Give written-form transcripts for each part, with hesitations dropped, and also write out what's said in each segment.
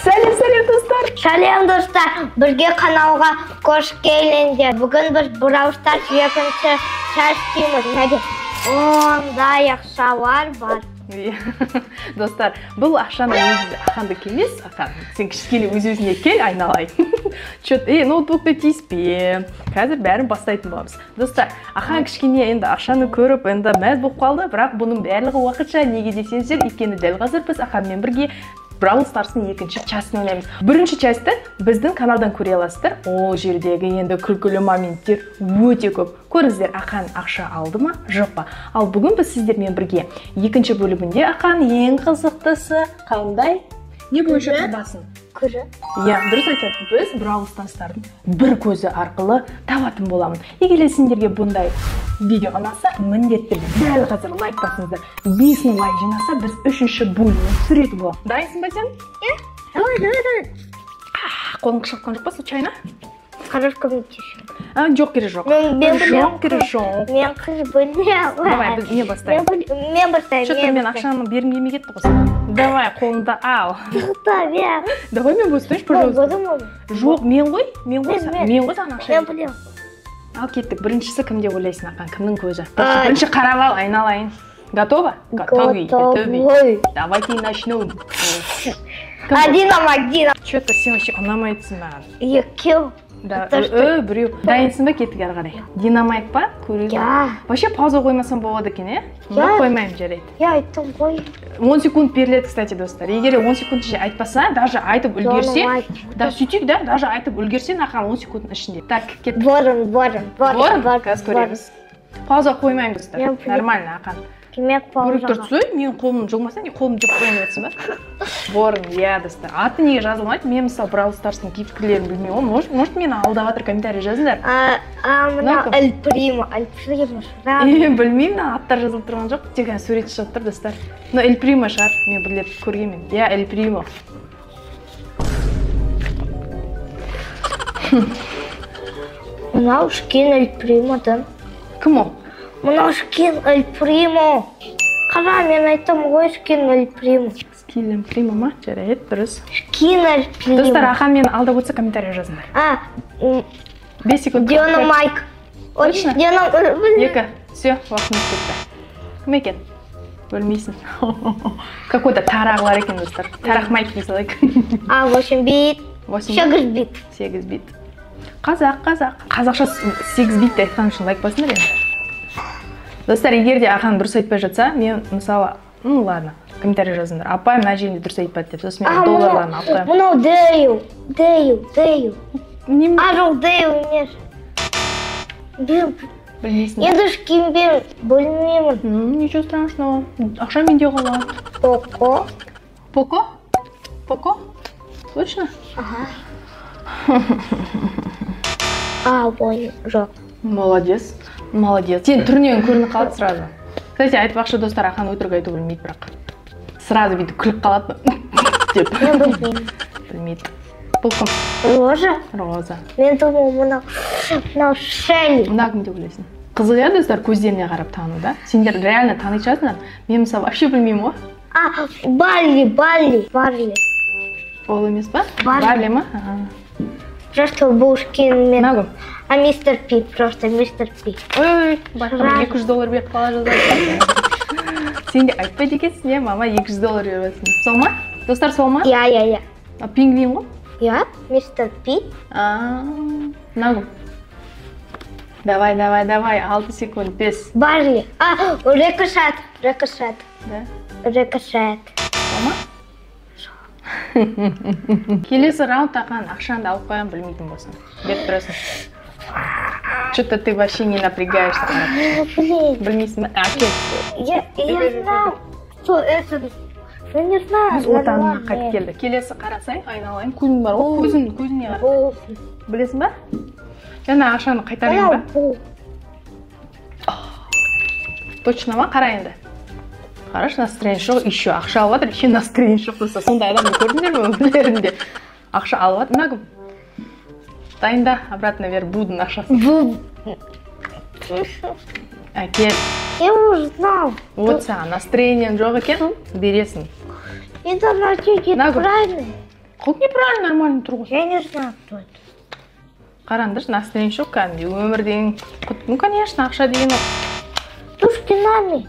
Сәлем, сәлем, достар. Сәлем, достар. Бізге каналға қош келдіңдер. Бүгін біз Brawl Stars екінші часть дейміз. Мәде ондай ақшалар бар. Достар, бұл ақшаны негізі Ақандікі емес, Ақан. Сен кішкене өз-өзіне кел, айналайын. Чё-то, ноутбукты тиіспе. Қазір бәрін бастайтын боламыз. Достар, Ақан кішкене енді ақшаны көріп, енді мәз болып қалды, бірақ бұның барлығы уақытша. Неге десеңіздер, өйткені дәл қазір біз Ақанмен бірге Brawl Stars'ың екінші частын ойнаймыз. Бірінші частьті біздің каналдан көре аласыздар. Ол жердегі енді күлкілі моменттер өте көп. Көріңіздер, Ақан ақша алды ма, жоқ па? Ал бүгін біз сіздермен бірге екінші бөлімінде Ақан ең қызықтысы қандай? Не бойынша табасың? Көрі. Иә, дұрыс айтады. Біз Brawl Stars'тардың бір көзі арқылы табатын боламын. Егер де сендерге бұндай видео ұнаса, міндетті түрде дәл қазір лайк басыңыздар. 5000 лайк жинаса, біз үшінші бөлімін түсіретін боламыз. Дайынсың ба сен? Иә. Давай, давай, давай. Қолың қышқыртқан жоқ па, случайно? Хорошо, көмектесші. Жоқ, керек жоқ. Мен Жоқ, керек жоқ. Мен қыз білмеймін. Давай, біз не бастайық? Мен бастаймын. Что-то мен ақшаны бергім келмей кетті ғой саған. Давай, қолыңды ал. Тоқта, мен. Давай мен бастайыншы, пожалуйста. Жоқ, мен ғой. Мен ғой, мен ғой саған ақша. Мен білемін. Ал кеттік. Біріншісі кім деп ойлайсың, Ақан? Кімнің көзі? Бірінші қарап ал, айналайын. Готово? Готовый. Готовый. Давайте начнем. Один. Что-то сен вообще ұнамайтсың маған. Екеу. Да, біреу. Дайынсың ба, кеттік әрі қарай. Динамайк па? Көрейік. Иә. Вообще пауза қоймасам болады екен, иә? Иә. Қоймаймын, жарайды. Иә, айттым ғой. 10 секунд беріледі, кстати, достар. Егер 10 секунд ішінде айтпаса, даже айтып үлгерсе, да, сөйтейік, да, даже айтып үлгерсе, Ақан 10 секундтың ішінде. Так, кеттік. Ворон, ворон, ворон. Қазір көреміз. Пауза қоймаймын, достар. Нормально, Ақан. Демек, пауза. Көріп тұрсың, мен қолым жұлмаса, не қолым жұлып қояйын деп жатсың ба? Ворон, иә, достар. Аты неге жазылмайды? Мен, мысалы, Brawl Stars'тың кейіпкерлерін білмеймін ғой. Может, мені алдап жатыр, комментарий жазыңдар. Мына Эль Примо, Эль Примо шығар. Білмеймін, мына аттар жазылып тұрған жоқ. Тек қана сурет шығып тұр, достар. Мына Эль Примо шығар, мен бір рет көргенмін. Иә, Эль Примо. Мынау шкин Эль Примодан. Кім ол? Мынау скин Эль Примо. Қара, мен айттым ғой, скин Эль Примо. Скин Эль Примо ма? Жарайды, дұрыс. Скин Эль Примо. Достар, Ақан мені алдап отырса, комментарий жазыңдар. 5 секунд. Динамайк. Точно? 2. Все, уақытымыз кетті. Кім екен? Білмейсің. Какой-то тарағы бар екен, достар. Тарақ майк дей салайық. 8 бит. 8 бит. 8 бит. Қазақ, қазақ. Қазақша 8 бит айтқан үшін лайк басыңдар енді. Достар, егер де Ақан дұрыс айтпай жатса, мен мысалы, ну ладно, комментарий жазыңдар. Апай мына жерінде дұрыс айтпады деп, сосын мен долларларын алып қоямын. Мынау Дейл, Дейл, Дейл. Жоқ, Дейл емес. Білмейсің. Енді скинбен білмеймін. Ничего страшного. Ақша менде қалады. Поко. Поко? Поко? Точно? Ага. Ой, жоқ. Молодец. Молодец. Сен түрінен көрініп қалады сразу. Кстати, айтпақшы, достар, Ақан өтірік айту білмейді бірақ. Сразу бүйтіп күліп қалады деп. Мен білмеймін. Білмейді. Бұл кім? Роза. Роза. Мен думаю, мынау Шелли. Мына кім деп ойлайсың? Қызық иә, достар, көздеріне қарап тану, да? Сендер реально танитын шығарсыңдар. Мен мысалы вообще білмеймін ғой. Барли, Барли, Барли. Ол емес па? Барли ма? Просто бұл скин мен. Мына кім? Мистер Пи, просто мистер Пи. Ой, байқамай $200 беріп қала жаздады. Сен де айтпайды екенсің, иә, мама $200 беріп жатсың. Сол ма? Достар, сол ма? Иә, иә, иә. Пингвин ғой? Иә, мистер Пи. Мына кім? Давай, давай, давай, 6 секунд, 5. Барли. Рикошет, рикошет. Да? Рикошет. Сол ма? Келесі раунд, Ақан, ақшаңды алып қоямын, білмейтін болсаң. Беріп тұрасың. Что-то ты вообще не напрягаешься. Блин. Білмейсің ба? Әкел. Я знаю, что это. Я не знаю. Біз отанына қайтып келдік. Келесі қарасай, айналайын. Көзің бар ғой, көзіңе қара. Білесің ба? Жаңа ақшаны қайтарайын ба? Точно ма? Қара енді. Қарашы, настроение жоқ, еще ақша алып жатыр, еще настроение жоқ болса. Сондай адамды көрдіңдер ме өмірлерінде? Ақша алып жатыр. Мына кім? Дайында, обратно бер, Будың ақшасын. Бу. Әкел. Я уже знал. Вот саған настроениең жоқ екен, бересің. Это значит неправильно. Как неправильно, нормально тұр ғой. Я не знаю, кто это. Қараңдаршы, настроение жоқ кәдімгідей. Өмір деген, ну, конечно, ақша деген ол. Тушкинами.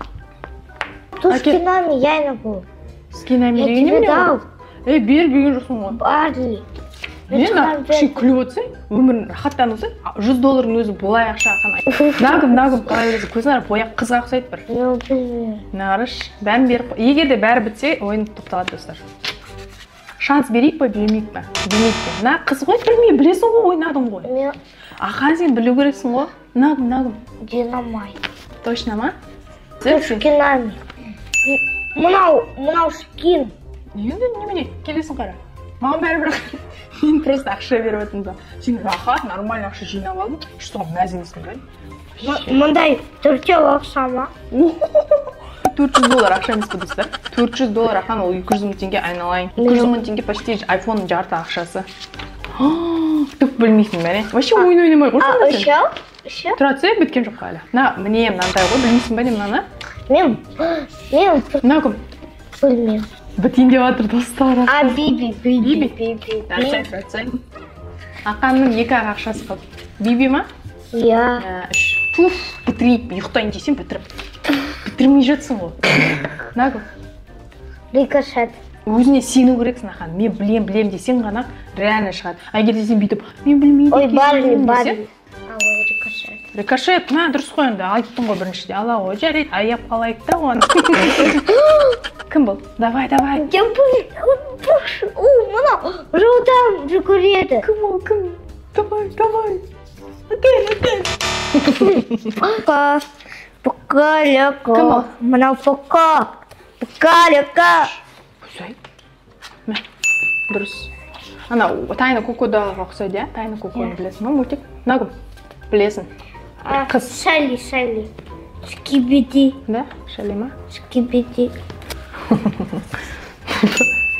Тушкинами я не могу. Скинами Я деген тебе немене ол? дал. Ей, бер берген жоқсың ғой. Барли. Не, мына кішкене күліп отырсаң, өмірін рахаттанып отырсаң, 100 доллардың өзі былай ақша ақан. Нагым, нагым, қалай бересің? Көзің ара бояқ қызға ұқсайды бір. Ну, блин. Мына қарашы, бәрін беріп қой. Егер де бәрі бітсе, ойын тоқталады, достар. Шанс берейік па, бермейік па? Бермейік пе? Мына қыз ғой, білмей, білесің ғой, ойнадың ғой. Мен Ақан, сен білу керексің ғой. Нагым, нагым. Динамайт. Точно ма? Сен- Тушкинами. Мынау, мынау скин. Енді немене, келесің қара. Маған бәрібір. Мен просто ақша беріп жатырмын да. Сен рахат, нормально ақша жинап алдың. Что, мәз емессің бе? Мындай төртеу ақша ма? 400 доллар ақша емес пе, достар? 400 доллар ақан, ол 200 мың теңге, айналайын. 200 мың теңге почти айфонның жарты ақшасы. Түк білмейсің бе, не? Вообще ойын ойнамай А қойсың ба сен? үшеу? Үшеу? Тұра түсе, біткен жоқ қой әлі. Мына, міне, мынандай ғой, білмейсің бе не мынаны? Мен, мен Мына кім? білмеймін. Бітейін деп жатыр, достар. А, Биби, Биби, Биби? Биби, Тұра Биби. тұра. Ақанның екі ақ ақшасы қалды. Биби ма? Иә. Үш. Пуф, бітірейік, ұйықтайын десем бітіріп. Бітірмей жатсың ғой. Мына кім? Рикошет. Өзіне сену керексің, Ахан. Мен білем, білем десең ғана реально шығады. А егер де сен бүйтіп, мен білмейді Ой, екенмін Барли, десең, Барли. А, ой, рикошет. Рикошет, мә, дұрыс қой енді, айттың ғой біріншіде. Ала ғой, жарайды, аяп қалайық та оны. Кім бұл? Давай, давай. Я блин, о, мынау жылдам жүгіреді. Кім ол, кім? Давай, давай. Әкел, әкел. Пока, пока, Кім ол? Мынау пока, пока, ляка. Ұқсайды. Мә, дұрыс. Ана Тайна Кокодаға ұқсайды, иә? Тайна Коконы білесің ба, мультик? Мынау кім? Білесің. А, Қыз. Шелли, Шелли. Скибиди, Да? Шелли ма? скибиди.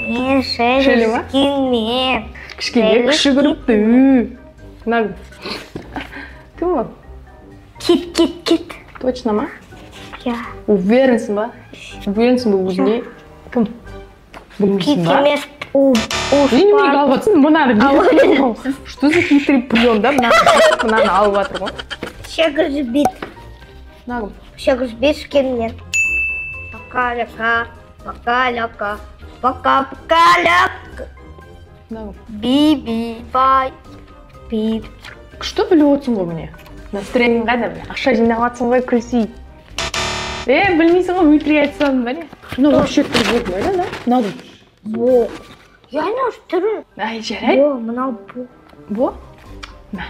Не, Шелли, Шелли ма? скинмен. Кішкене Шелли, кішігіріпті. Мынау кім? Кім ол? Кит, кит, кит. Точно ма? Я. Уверенсің ба? Уверенсің ба өзіне? Кім? Білмейсің Кит ба? емес, у, у, Мен неменеге алып жатырсың? Мынаны бер. Что за хитрый прием, да? Мынаны мынаны алып жатыр ғой. Шегізбит. Мынау кім? Шегізбит скинмен. Пока, ляка, пока, ляка, пока, пока, ляка. Мынау кім? Би, би, бай, би. Күшті біліп отырсың ғой міне. Настроениең қайда міне? Ақша жинап жатсың ғой, күлсей. Е, білмейсің ғой, өтірік айтсам ба не? Мынау вообще түрі болды ма, да? Мынау кім? Бо. Я не түрі. Ай, жарайды. Бо, мынау бо. Бо? Мә.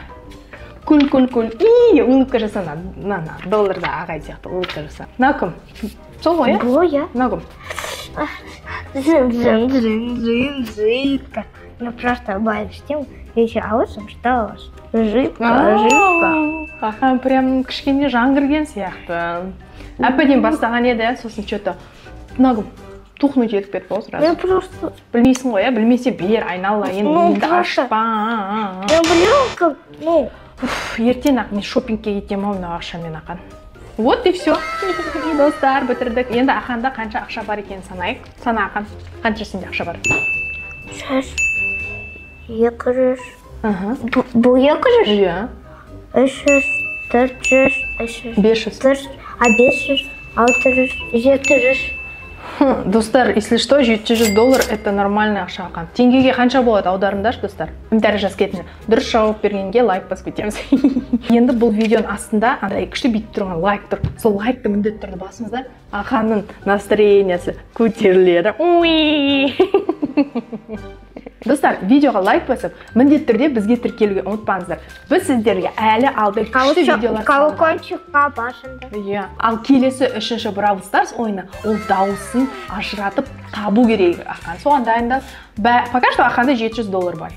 Күл, күл, күл. И, улыбка жаса, на, на, на, долларда ағай сияқты улыбка жаса. Мынау кім? Сол ғой, иә? Бо, я. Мынау кім? Зын, зын, зын, зын, зын. Ну просто былай істеймін, еще алысым, что жидко, жидко. Аха, прям кішкене жан кірген сияқты. Әп-әдемі бастаған еді, сосын че-то мынау кім? Тухнуть етіп кетті ғой сразу. Мен просто Білмейсің ғой, иә? Білмесе бер, айналайын, Ну, миыңды просто. ашпа. Мен білемін, кім, ну, Уф, ертең ақ мен шопингке кетемін ау мынау ақшамен, Ақан. Вот и все. Достар, бітірдік. Енді Ақанда қанша ақша бар екенін санайық. Сана, Ақан. Қанша сенде ақша бар? 100, 200, Аха. Бұл 200, Иә. 300, 400, 300, 500. 400, а 500, 600, 700. Достар, если что, 700 доллар это нормальный ақша, Ақан. Теңгеге қанша болады, аударыңдаршы, достар. Комментарий жазып кетіңдер. Дұрыс жауап бергенге лайк басып кетеміз. Енді бұл видеоның астында андай күшті бүйтіп тұрған лайк тұр. Сол лайкты міндетті түрде басыңыздар. Ақанның настроениесі көтеріледі. Уи! Достар, видеоға лайк басып, міндетті түрде бізге тіркелуге ұмытпаңыздар. Біз сіздерге әлі алда күшті видеолар Колокольчикқа басыңдар. Иә. Ал келесі үшінші Бравл Старс ойыны ол дауысын ажыратып табу керек, Ақан. Соған дайындал. Пока что Ақанда 700 доллар бар.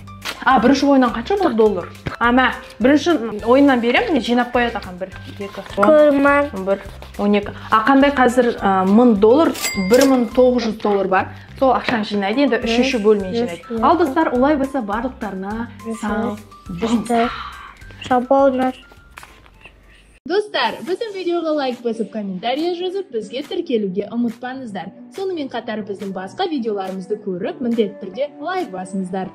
А, бірінші ойыннан қанша болды доллар? А, мә, бірінші ойыннан беремін, міне жинап қояды Ақан. 1, 2, 10, Көрмән. 11, 12. Ақандай қазір 1000 доллар, 1900 доллар бар. Сол ақшаны жинайды, енді үшінші бөліммен жинайды. Ал достар, олай болса барлықтарына сау болыңыздар. Сау болыңыз. Достар, біздің видеоға лайк басып, комментарий жазып, бізге тіркелуге ұмытпаңыздар. Сонымен қатар біздің басқа видеоларымызды көріп, міндетті түрде лайк басыңыздар.